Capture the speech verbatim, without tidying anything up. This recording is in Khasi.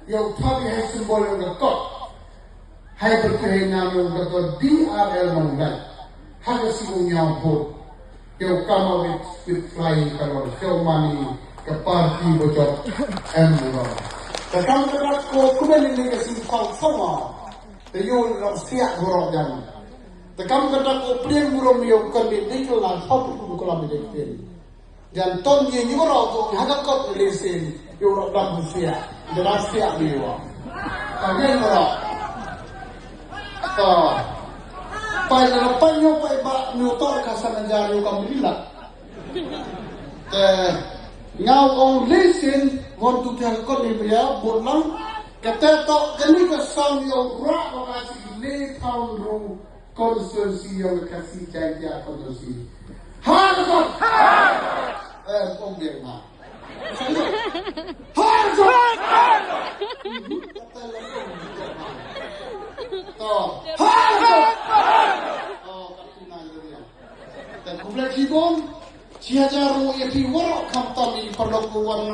Ïa u thap ïa hai symbol ïa ka kot. Hai byrti hai nam ïa u Doctor D R L Nonglait. Ha ka sngi u ñiaw vote. Ïa u come out with, with flying colours. Ïa u mane ka party ba jop em nong. Te kam ka dak ko kumne ne ka sngi phaw phaw ma. Te ïa u ram siak borok jan. Te kam ka dak ko pliang burom ïa u kan bi dikla hop ku klam bi dik. Jan ton ïa ñu rau tu ha ka kot lesen ïa u rau dam sia. Ïa dam sia ni wa. Ka ngen rau. Ka. Pai la pai ñu pai ba ñu tor ka sa na jar ñu kam ni la. Te ngau ong lesen mon tu tel kot ni bria bot lang. Ka te to ka ni ka sang ïa u rau ka si ni town ru. Constituency ïa ka Khasi Jaiñtia constituency. Har Ghar! Eh, kong biang ma. Har Ghar! To, Har Ghar! To, ka tu na ïa ïa. Te khublei shibun, shi hajar ruh ïa phi waroh khamtam ïa paralok ko wan na